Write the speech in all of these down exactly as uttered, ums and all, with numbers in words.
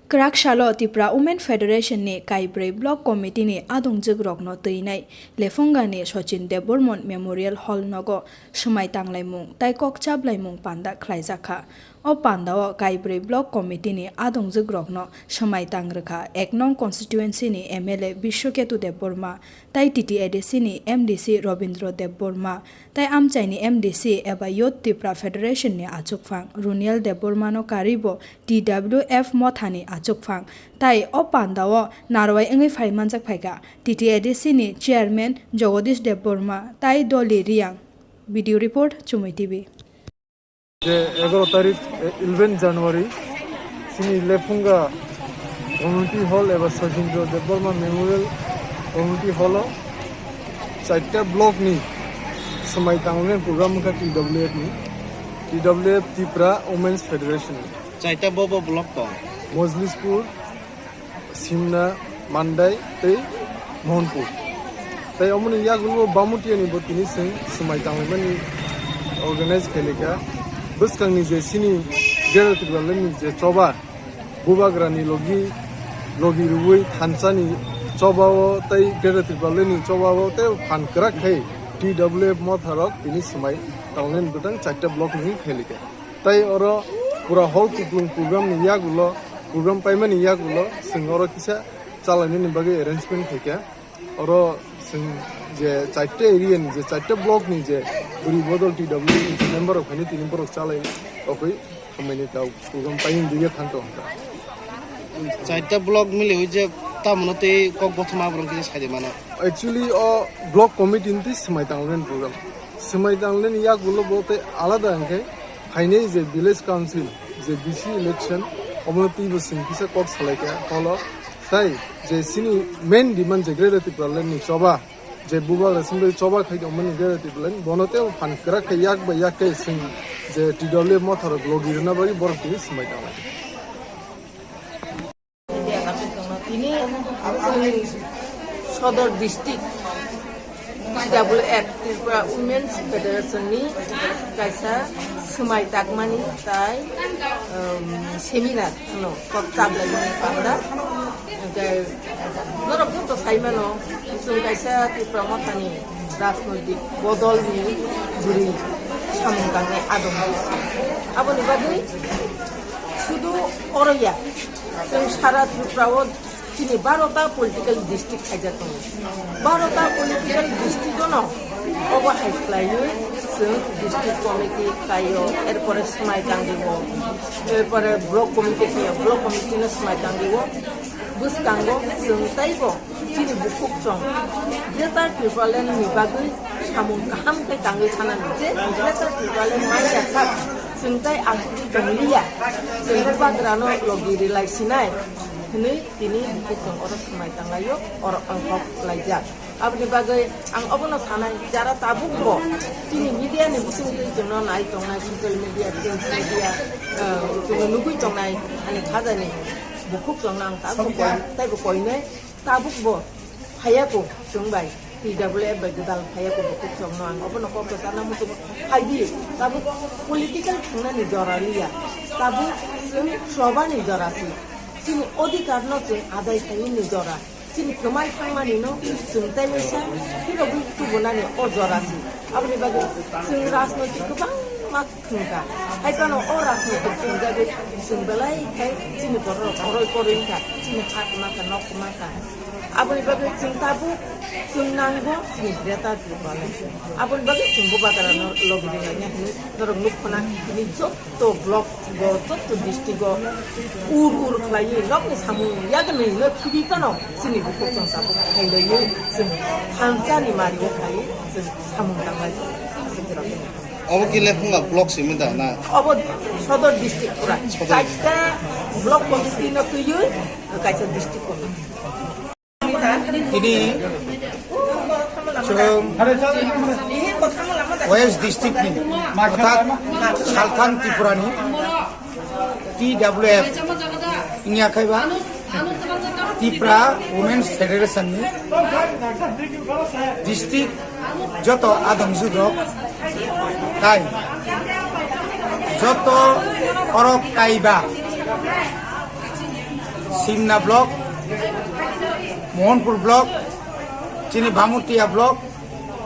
Kwrak salo Tipra Women Federation ni Kaibrwi Block Committee ni adongjwk rokno twinai Lephunga ni Sachin Debbarma Memorial Hall nogo swmai tanglaimung tai kok chaplaimung panda khlaijakha. O pandao Kaibrwi Block Committee ni adongjwk rokno swmai tangrwkha ek nong constituency ni M L A Biswaketu Debbarma, tai T T A D C ni M D C Robindra Debbarma, tai amchaini M D C eba Youth Tipra Federation ni achukphang Runiel Debbarma no karwibo T W F mothani achukphang, tai o pandao narwai wngwi phai manjak phaikha T T A D C ni chairman Jagadish Debbarma tai Dolly Reang. Video report, Chumui T V. Je egaro tarik, eh, eleven January, chini Lephunga Community Hall eba Sachin Debbarma Memorial Community Hall o chaita block ni swmai tanglainai program wngkha T W F ni, T W F Tipra Women's Federation ni. Chaita bo bo block tong? Mojlispur, Simna, Mandai tei Mohanpur. Tai omoni yagulo Bamutiani bo tini chwng swmai tanglaimani organize khailika. Bwskangni je chini Greater Tipraland ni je choba, Bubagrani logi, logi rwui thansani chobao tei Greater Tipraland ni chobao tei phan kwrak khai T W F motharok tini swmai tanglaimani bwtang chaita block ni khailika. Tai oro pura hall kupulung program ni yagulo, program paimani yagulo, chwng oro kisa chalainani bagwi arrangement khaikha. Oro chwng je chaita area ni, je chaita block ni je bwrwi bodol T W ni je member rok phainai tini borok chalai okwi hambai ni tao program paimani bagwi thang tong kha. Chaita block miliwi je tamono tei kok bothoma borok kisa sai de mano. Actually o block committee ni twi swmai tanglainani program. Swmai tanglainani yagulo bo tei alada hwnkhe phainai je village council, je V C election, omono twibo chwng kisa kok salaikha holo. Tai je chini main demand je Greater Tipraland ni choba, je Bubagra chini choba khai tongmani Greater Tipraland, bono tei phan kwrak khe yak bai yak khe chwng je T W F motharok logi rwna bagwi borok tini swmai tanglai. Tini chwng Sodor District T W F Tripura Women's Federation ni kaisa swmai takmani tai, um, seminar no kok chaplaimani panda. Hwnkhe norok joto sai mano, chwng kaisa Tripura mothani rajnoitik bodol ni bwrwi samung tangnai adong. Aboni bagwi sudu oro ya, chwng sara Tripura o chini barota political district khaijak tongo. Barota political district ono obo hai khlaiwi chwng district committee khaio, erpore swmai tangwi o, erpore block committee khaio, block committee no swmai tangwi o. Bwskango chwng teibo chini bukhuk chwng Greater Tipraland ni bagwi samung kaham khe tangwi thanani je Greater Tipraland manya sak chwng tei achugwi tongliya, chwng bubagrano logi rwlai sinai hwnwi tini bukhuk chwng oro swmai tanglaio, oro ongkhok laijak. Aboni bagwi ang obono sanai, jara tabuk bo chini media ni bisingtwi chwngno nai tongnai, social media, print media, eh, chwngno nugwi tongnai, ani khajani bukhuk chwngno ang tabuk bo koi, teibo koinai, tabuk bo phaiya ko chwng bai, T W F bai gwdal phaiya ko bukhuk chwngno ang obono kok kwchana muchungo phaibi, tabuk political thangnani jora liya, tabuk chwng chobani jora si, chini odhikar no chwng adai khainani jora. Chini kwmai thangmani no chwng tei waisa phirogwi tubunani o jora si. Aboni bagwi chwng rajnoitik kwbangma thwngkha. Hai phano o rajnoitik thwngjagwi chwng belai khai chini borok koroi koroi wngkha, chini ha kwma kha, nok kwma kha. Aboni bagwi chwng tabuk chwng nango chini Greater Tipraland. Aboni bagwi chwng bubagrano logi rwlaina hwnwi norok nuk khna, tini jot to block go, jotto district go ur ur khlaiwi nokni samung yagnwi no khibi phano chini bukhuk chwng tabuk khailaiwi chwng thansa ni mari o khlaiwi chwng samung tanglai tongo. Obo kile phunga block simi da na? Obo Sodor district pura. Sodor. Chaita block committee no twiwi kaisa district committee. Tini chwng West District ni orthat Salthang Tripura ni T W F wngya khai ba Tripura Women's Federation ni district joto adong jwk rok tai joto orok kai ba Simna block, Mohanpur block, chini Bhamutia block,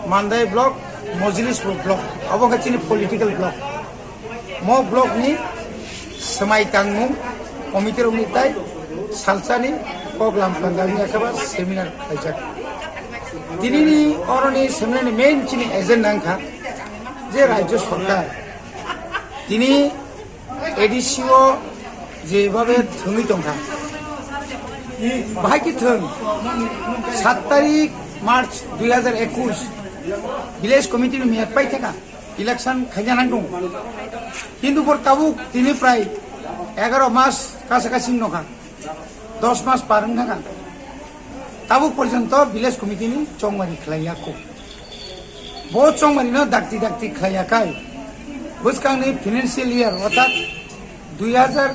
Mandai block, Mojlisbog block. Abo khe chini political block. Mo block ni swmai tangmung committee rokni tai salsani kok lam pandani akhaba seminar khaijak. Tinini oroni seminar ni main chini agenda wngkha je Rajya Sarkar tini A D C o jebabe thwngwi tongkha, bahai khe thwng, sat tarik March dui hajar ekush village committee ni miyat pai thaka election khaina nang tongo, kintu bor tabuk tini prai egaro mas kasa kasi nokha, dos mas par wng thaka, tabuk porjonto village committee ni chongmari khlai ya kho. Bo chongmari no dakti dakti khlai ya khai. Bwskang ni financial year, orthat dui hajar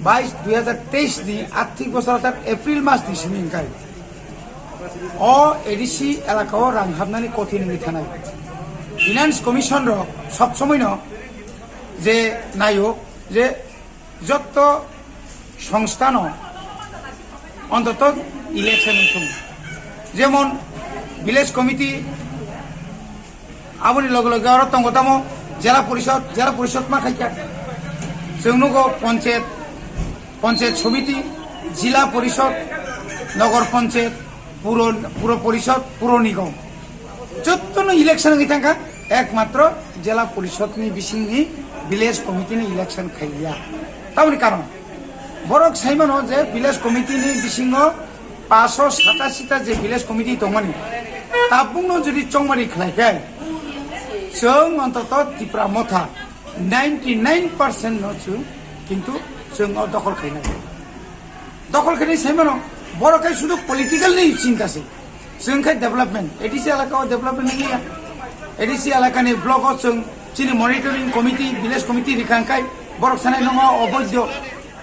bais dui hajar teis ni arthik bosor, orthat April mas ni simi wngkai. O A D C elaka o rang habnani kothin wngwi thanai. Finance Commission rok sob somoi no je nayo je jotto songstha no ontoto election wngthung. Jemon village committee, aboni loge loge oro tongo tamo jela porishod, jela porishod ma khaikha. Chwng nugo panchayat, panchayat somiti, jila porishod, nogor panchayat, puro, puro porishod, puro nigom. Jottono election wngwi thangkha, ekmatro jela porishod ni bisingni village committee ni election khaiya. Tamoni karon, borok saimano je village committee ni bisingo paanso satasi ta je village committee tongmani, tabukno jodi chongmari khlai khe, chwng ontoto Tipra Motha ninety nine percent no chwng kintu chwng o dokhol khainai. Dokhol khainai saimano, borok khe sudu political ni chinta se. Chwng khe development, A D C elaka o development wngya. A D C elaka ni block o chwng chini monitoring committee, village committee rikang kai, borok sanai nongo oboidyo.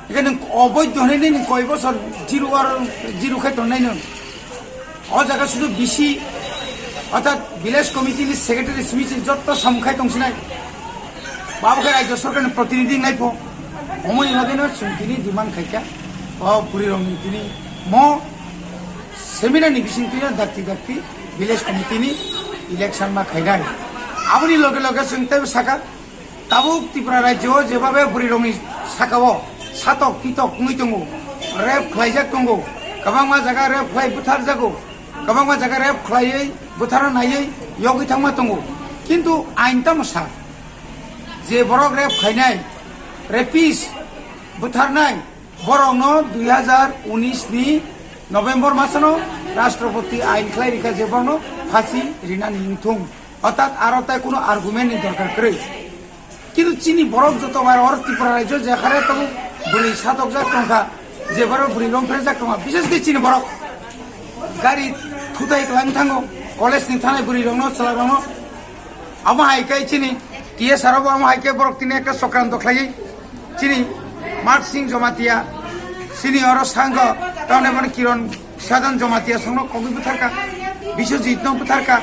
Eke nwng oboidyo hwnwi nini koi bosor zero ar zero khe tongnai nwng. O jaga sudu B C, orthat village committee ni secretary simi se jotto samung khai tongsinai. Babo khe Rajya Sarkar ni protinidhi wngnai pho. Omoni bagwi no chwng tini demand khaikha. O bwrwi rokni tini mo seminar ni bising twi dakti dakti village committee ni election ma khainai. Aboni loge loge chwng teibo saka, tabuk Tripura rajyo o jebabe bwrwi rokni saka o satok pitok wngwi tongo, rape khlaijak tongo, kwbangma jaga rape khlai bwtharjago, kwbangma jaga rape khlaiwi bwtharna naiwi yogwi thangma tongo. Kintu ain tamo sa, je borok rape khainai, rapist, bwtharnai, borokno dui hajar unis ni November masano Rashtrapati ain khlai rikha je borokno phasi rinani wngthung. Orthat aro tai kuno argument ni dorkar kwrwi. Kintu chini borok joto bai oro Tripura rajyo jekhare tongo, bwrwi satokjak tongkha, je borok bwrwi romphreijak tongkha, bises khe chini borok gari thutai kwlangwi thango, college ni thanai bwrwi rokno, chwla rokno. Amo hai khe chini T S R bo amo hai khe borok tini ekta chokranto khlaiwi chini Mat Singh Jamatia, chini oro sangho tamni mani Kiron Sadan Jamatia songno kogwi bwtharkha, Biswajit no bwtharkha,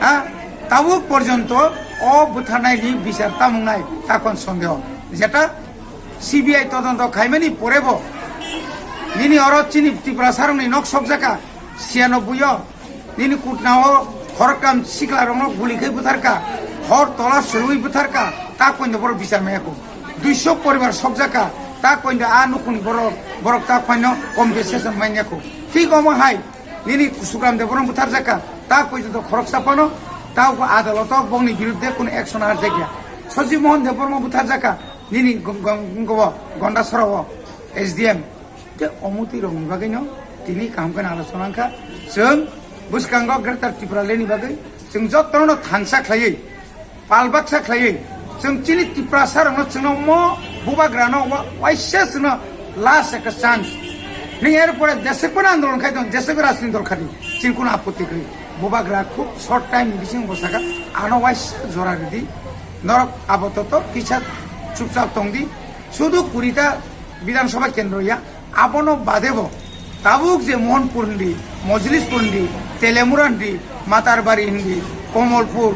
ha, tabuk porjonto o bwtharnaini bichar tamungnai takon sondeho, jeta C B I todonto khaimani porebo nini oro chini Tiprasarokni nok sokjakha, siyanobbuio nini kutnao khoroktham siklarokno guli khe bwtharkha, hor tola swiwi bwtharkha, ta koino borok bichar maya kho. Duiso poribar sokjakha, ta koino a nukhungni borok, borok ta koino compensation manya kho. Thik omo hai nini Sukram Debbarma bwtharjakha, ta koino khoroksa phano ta adaloto bongni birudde kuno action arjakya. Sajib Mohan Debbarma bwtharjakha, nini gong-, gong-, gong-, Gondasora o S D M. Tei omotwi rokni bagwino tini kaham kheno alochona wngkha. Chwng bwskango Greater Tipralandni bagwi chwng jotono thansa khlaiwi, pal baksa khlaiwi, chwng chini Tiprasarokno chwngno mo bubagrano wa-, waisa chwngno last ekta chance. Nini erpore jeswk phano andolon khai tong, jeswk rajniti dol khadi, chini kuno apotti kwrwi. Bubagra khub short time ni bisingo bo sakha, ano waisa jora ridi, norok abototo kisa chupchap tongdi, sudu kurita Bidhan Sabha kendro ya, abono badebo tabuk je Mohanpur hindi, Mojlispur hindi, Telemura hindi, Matarbari hindi, Komolpur,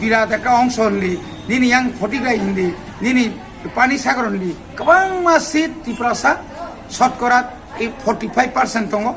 Birat ekta ongso hindi, nini yang Photigrai hindi, nini Panisagar hindi, kwbangma seat Tiprasa Shotkora forty five percent tongo,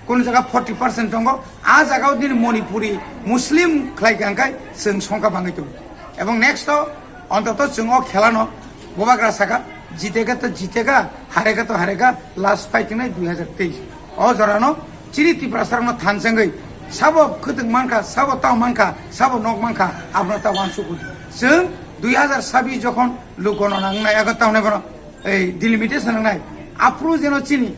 kono jaga forty percent tongo. A jaga o din Manipuri Muslim khlai kha hwnkhe chwng songkha bangwi tongo. Ebong next o ontoto chwng o khela no bubagra saka, jitega to jitega, harega to harega, last fight wngnai dui hazar teis. O jora no chini Tiprasa rok no thansengwi sabo khwtwng mankha, sabo tao mankha, sabo nok mankha, abno ta wansuk udi. Chwng dui hazar sabis jokhon lukono nangnai, ago taunai bono ei delimitation nangnai. Aphuru jeno chini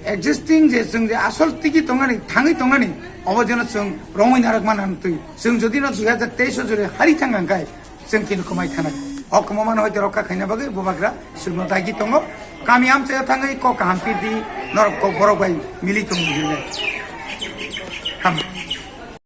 existing je chwng je asol tigi tongani, thangwi tongani, obo jeno chwng romwi narwk manani twi. Chwng jodi no dui hazar teis o jori hari thang hwnkhe chwng kini kwmai thanai. O kwmamano hoite rokha khaina bagwi bubagra chwngno dagi tongo. Kami amchaio thangwi kok kaham pirdi, norok kok borok bai mili tongo hinwi.